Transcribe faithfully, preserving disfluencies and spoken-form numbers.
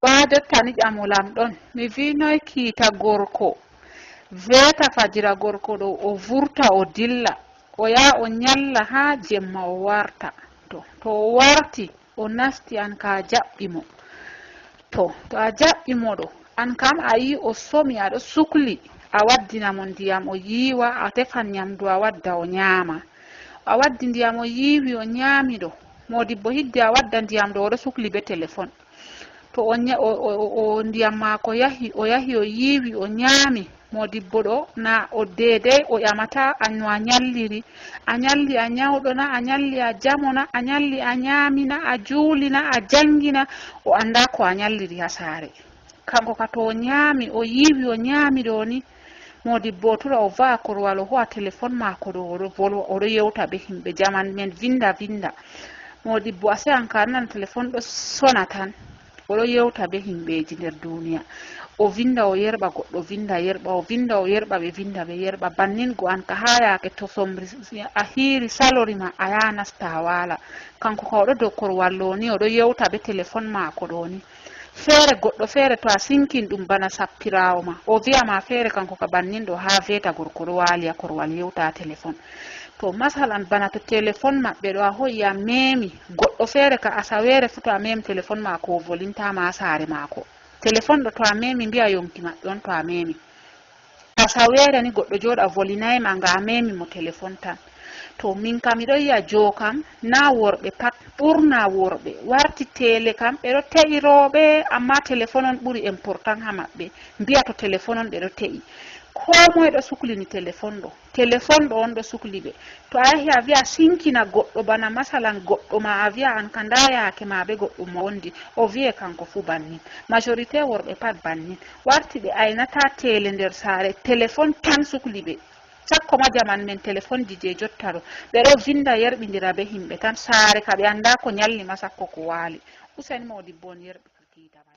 Ɓaadottani ƴamol am ɗon, mi wi noy kiita gorko weeta fajira gorko ɗo o vurta o dilla, o yaha o nyalla haa jemma o warta. To, to o warti o nasti an ka a jaɓɓi mo. To, to a jaɓɓi mo ɗo, an kam a yi o somi aɗo sukli, a waddina mo ndiyam o yiiwa, a tefan nyamdu a wadda o nyaama. A waddi ndiyam o yiiwi o nyaami ɗo, moodibbo hidde a wadda ndiyam ɗo oɗo sukli be telefon. To o, o, o, o ndiyam maako yahi, o yahi o yiiwi o nyaami, moodibbo ɗo na o deedey o ƴamata an no a nyalliri. A nyalli a nyawɗo na, a nyalli a jamo na, a nyalli a nyaami na, a juuli na, a janngi na, o annda ko a nyalliri haa saare. Kanko ka to o nyaami, o yiiwi o nyaami ɗo ni, moodibbo o tura o va'a korwal o ho'a telefon maako ɗo oɗo volwa, oɗo yewta be himɓe. Jaman men vinda vinda. Moodibbo a seyan ka nan telefon ɗo sona tan. Oɗo yewta be himɓeji nder duniya. O vinda o yerɓa, goɗɗo vinda yerɓa, o vinda o yerɓa, ɓe vinda ɓe yerɓa. Bannin go an ka haa yaake to somri a hiiri salori ma a yaha nasta a waala. Kanko ka oɗo dow korwal ɗo ni oɗo yewta be telefon maako ɗo ni. Feere goɗɗo feere to a sinkin ɗum bana sappiraawo ma, o vi'a ma feere kanko ka bannin ɗo haa veeta gorko ɗo waali a korwal yewta telefon. To masalan bana to telefon maɓɓe ɗo a ho'i a memi goɗɗo feere ka asaweere fu to a memi telefon maako o volinta ma haa saare maako. Telefon ɗo to a memi mbi'a yonki maɓɓe on to a memi. Asaweere ni goɗɗo jooɗa volinay ma nga a memi mo telefon tan. To min kam miɗo yi'a joo kam na worɓe pat, ɓurna worɓe warti tele kam ɓe ɗo te'i rooɓe, amma telefon on ɓuri important haa maɓɓe. Mbi'a to telefon on ɓe ɗo te'i. Koo moy ɗo suklini telefon ɗo. Telefon ɗo on ɗo sukli ɓe. To a yahi a vi'a sinkina goɗɗo bana masalan goɗɗo ma a vi'a an ka nda yaake ma be goɗɗo mo wondi, o vi'e kanko fu bannin. Majorité worɓe pat bannin. Warti ɓe aynata tele nder saare, telefon tan sukli ɓe. Sakko ma jaman men telefonji je jotta ɗo, ɓe ɗo vinda yerɓindira be himɓe tan, saare ka ɓe anda ko nyalli ma sakko ko waali. Useni moodibbo on yerɓi ka kiita ma.